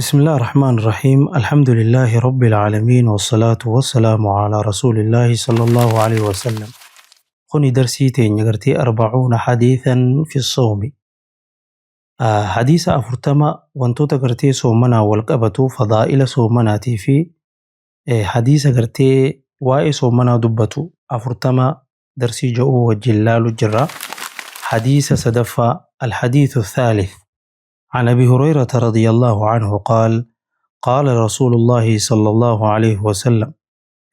بسم الله الرحمن الرحيم، الحمد لله رب العالمين، والصلاة والسلام على رسول الله صلى الله عليه وسلم. Kuni darsii teenya gartee 40 حديثا في الصوم. Hadiisa 40 wantoota gartee soomanaa wal qabatu, fadaa'ila soomanaatii fi hadiisa gartee waa'ee soomanaa dubbatu 40 darsii ja'uu wajjin laalu jirra. Hadiisa sadaffaa، الحديث الثالث، عن أبي هريرة رضي الله عنه قال: قال رسول الله صلى الله عليه وسلم.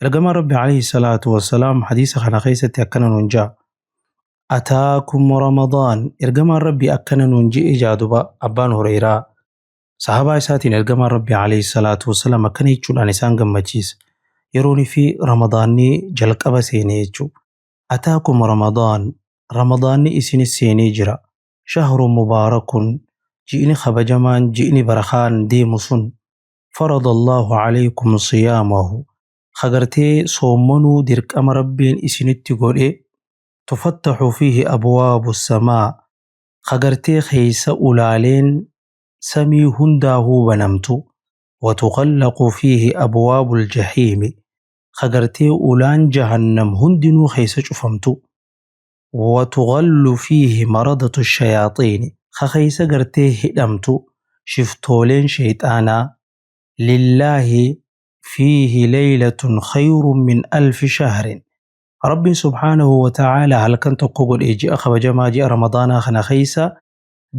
Ergamaan Rabbi عليه الصلاة والسلام hadiisa kana keessatti akkana nuun ja'a: أتاكم رمضان. Ergamaan Rabbi akkana nuun je'e jaaduba Abbaan Hureyraa sahabaa isaatiin. Ergamaan Rabbi عليه الصلاة والسلام akkana jechuudhaan isaan gammachiisa. Yeroonii fi Ramadaanni jalqaba seenee jechuu. أتاكم رمضان، Ramadaanni isinis seenee jira. شهر مبارك، ji'ni kabajamaan, ji'ni barakaan deemu sun. فرض الله عليكم صيامه، kagartee soommanuu dirqama Rabbiin isinitti godhe. تفتح فيه أبواب السماء، kagartee keeysa ulaaleen samii hundaahuu banamtu. وتغلق فيه أبواب الجحيم، kagartee ulaan jahannam hundinuu keeysa cufamtu. وتغل فيه مردة الشياطين، ka keeysa gartee hidhamtu shiftooleen shayxaanaa. لله فيه ليلة خير من 1000 شهر. Rabbiin سبحانه وتعالى halkan tokko godhe ji'a kabajamaa, ji'a Ramadaanaa kana keeysa,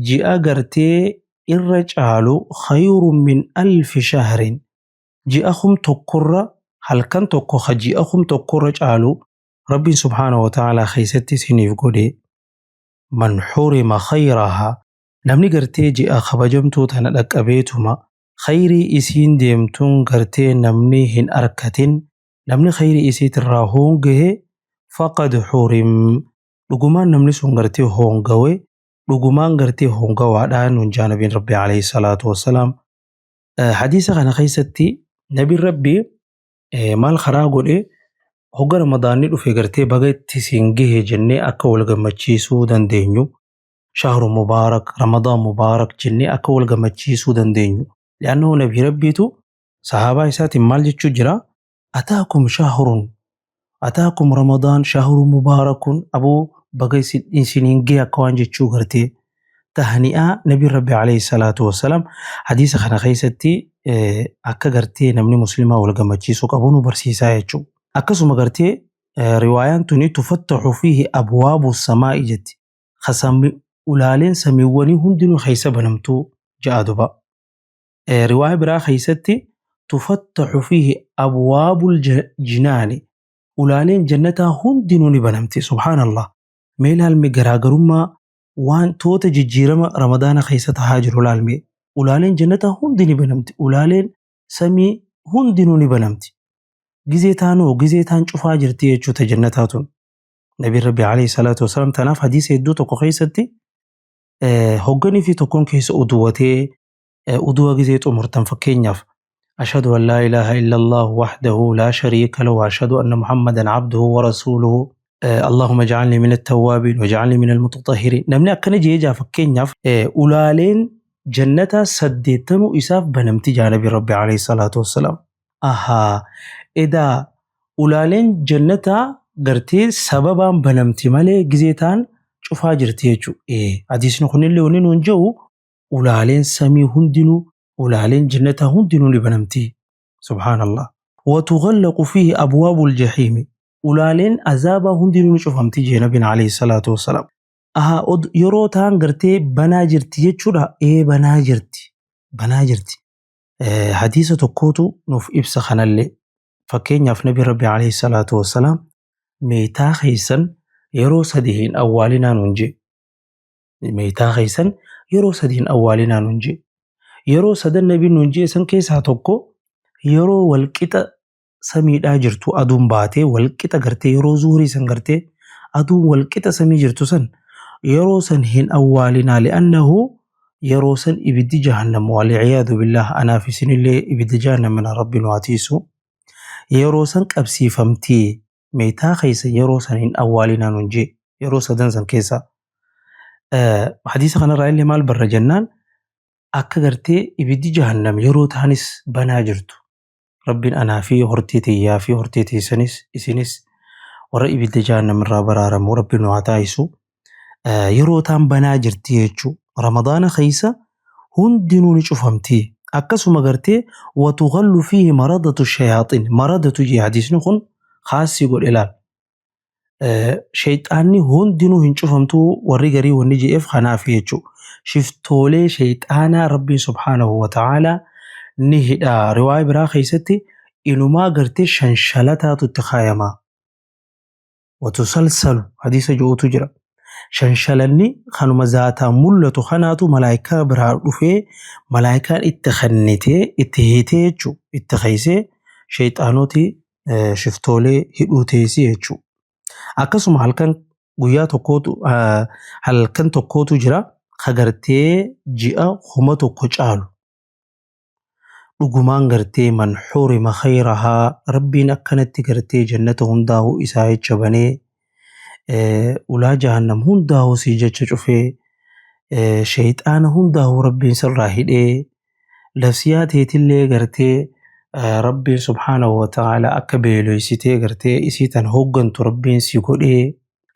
ji'a gartee irra caalu، خير من 1000 شهر، ji'a 1000rra, halkan tokko ka ji'a 1000rra caalu Rabbiin سبحانه وتعالى keeysatti isiniif godhe. من حرم خيرها، namni gartee ji'a kabajamtuu tana dhaqqabeetuma khayrii isiin deemtuun gartee namni hin arkatin, namni khayrii isiitirraa hoongahe، فقد حرم، dhugumaan namni sun gartee hoongawe, dhugumaan gartee hoongawaadhaan nun jaa nabiin Rabbi عليه الصلاة والسلام. Hadiisa kana keessatti nabiin Rabbi maal karaa godhe? Hogga Ramadaanni dhufe gartee baga itti siin gahe jennee akka wal gammachiisuu dandeenyu, شهر مبارك، رمضان مبارك jennee akka wal gammachiisuu dandeenyu. لأنه nabii Rabbiitu sahaabaa isaatiin maal jechuu jira? أتاكم شهر، أتاكم رمضان شهر مبارك، aboo baga isiniin gahe akka waan jechuu gartee tahni'aa nabiin Rabbi عليه الصلاة والسلام hadiisa kana keessatti akka gartee namni muslimaa wal gammachiisuu qabu nu barsiisaa jechuudha. Akkasuma gartee riwaayaan tuni تفتح فيه أبواب السماء jetti. Ulaaleen samiiwwanii hundinuu keessa banamtuu ja'a duba. Riwaaya biraa keessatti تفتح فيه أبواب الجنان، ulaaleen jannataa hundinuu ni banamti. سبحان الله. Mee ilaalme garaagarummaa wantoota jijjiirama Ramadaana keessa tahaa jiru ilaalme. Ulaaleen jannataa hundi ni banamti. Ulaaleen samii hundinuu ni banamti. Gizee taanoo gizee taan cufaa jirti jechuudha jannataa tun. Nabiin Rabbi عليه الصلاة والسلام tanaaf hadiisa hedduu tokko keessatti hogganii fi tokkoon keessa uduwwatee, uduwa gizee xumurtan fakkeenyaaf أشهد أن لا إله إلا الله وحده لا شريك له وأشهد أن محمدا عبده ورسوله، اللهم اجعلني من التوابين واجعلني من المتطهرين، namni akkana jee jaa fakkeenyaaf ulaaleen jannataa saddeettanuu isaaf banamti jaa nabi Rabbi عليه الصلاة والسلام. Ahaa, edaa ulaaleen jannataa gartee sababaan banamti malee gizee ta'an cufaa jirti jechuudha. Hadiisni kunillee wanni nuun jedhu ulaaleen samii hundinuu, ulaaleen jannataa hundinuu ni banamti. سبحان الله. وتغلق فيه أبواب الجحيم، ulaaleen azaabaa hundinuu ni cufamti jee nabiin عليه الصلاة والسلام. Ahaa, yeroo ta'an gartee banaa jirti jechuudha. Ee, banaa jirti. Banaa jirti. Hadiisa tokkootu nuuf ibsa kanallee. Fakkeenyaaf nabi Rabbi عليه الصلاة والسلام meetaa keessan yeroo sadi hin awwaalinaa nuun jee. Meetaa keessan yeroo sadi hin awwaalinaa nuun jee. Yeroo sadan nabiin nuun jee san keessaa tokko yeroo walqixa samiidhaa jirtu, aduun baatee walqixa gartee yeroo zuhurii san gartee aduun walqixa samii jirtu san, yeroo san hin awwaalinaa. لأنه yeroo san ibiddi jahannam، والعياذ بالله، anaaf isinillee ibidda jahannamina Rabbi nu haa tiisu, yeroo san qabsiifamtee meetaa keessa yeroo san hin awwaalinaa nuun jee yeroo sadan san keessa. Hadiisa kanarraa illee maal barra jennaan Akka gartee ibiddi jahannam yeroo taanis banaa jirtu. Rabbiin anaa fi hortee tiyyaa fi hortee teessanis isinis warra ibidda jahannam irraa baraaramu Rabbiin nu haa taasisu. Yeroo taan banaa jirti jechuu. Ramadaana keessa hundinuu ni cufamti. Akkasuma gartee watugallu fiihi maradatu shayaaxin. Maradatu jee hadiisni kun khaasii godhe laal. Shayxaanni hundinuu hin cufamtuu warri garii wanni je'eef kanaaf jechuudha. Shiftoolee shayxaanaa Rabbiin subhaanahu wa ta'aalaa ni hidha. Riwaaya biraa keessatti inumaa gartee shanshalataatu itti kaayama. Watusalsalu hadiisa je'utu jira. Shanshalanni kanuma zaataan mul'atu kanaatu malaayikaa biraa dhufee malaayikaan itti kennitee itti hiitee jechuudha. Itti keeysee shayxaanoti shiftoolee hidhuu teessii jechuudha. Akkasuma halkan guyyaa tokkootu halkan tokkootu jira ka gartee ji'a 1000 caalu. Dhugumaan gartee man xurima khayrahaa Rabbiin akkanatti gartee jannata hundaa'uu isaa jecha banee ulaa jahannam hundaa'uu sii jecha cufee shayxaana hundaa'uu Rabbiin sirraa hidhee lafsiyaa teetillee gartee Rabbiin subhaanahu wa ta'ala akka beeloysitee gartee isii tan hooggantu Rabbiin si godhee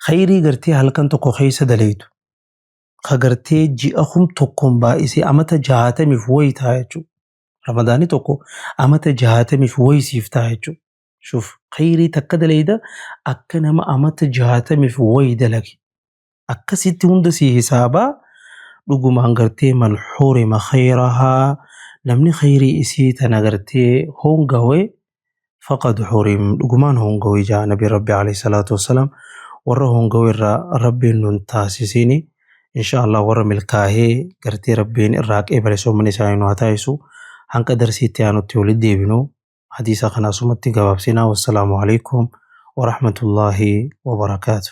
khayrii gartee halkan tokko keessa dalaytu ka gartee ji'a 1000 baay'isee amata 60f wayi ta'a jechuudha. Ramadaanni tokko amata 60f wayi siif ta'a jechuudha. Shuf khayrii takka dalayda akka nama amata 60f wayi dalage. Akkasitti hunda sii hisaabaa dhugumaan gartee man xurima khayrahaa namni khayrii isii tana gartee hongawe faqad xurim dhugumaan hongawe jaa nabi rabbi alayhi salaatu wassalaam warra hongawe irraa rabbiin nun taasisini insha Allah warra milkaahee gartee rabbiin irraa qeebale soomani isaanii nu haa taasisu hanqa darsiitti aanutti walitti deebinu hadiisa kana asumatti gabaabsinaa wassalaamu alaikum warahmatullaahi wabarakaatu.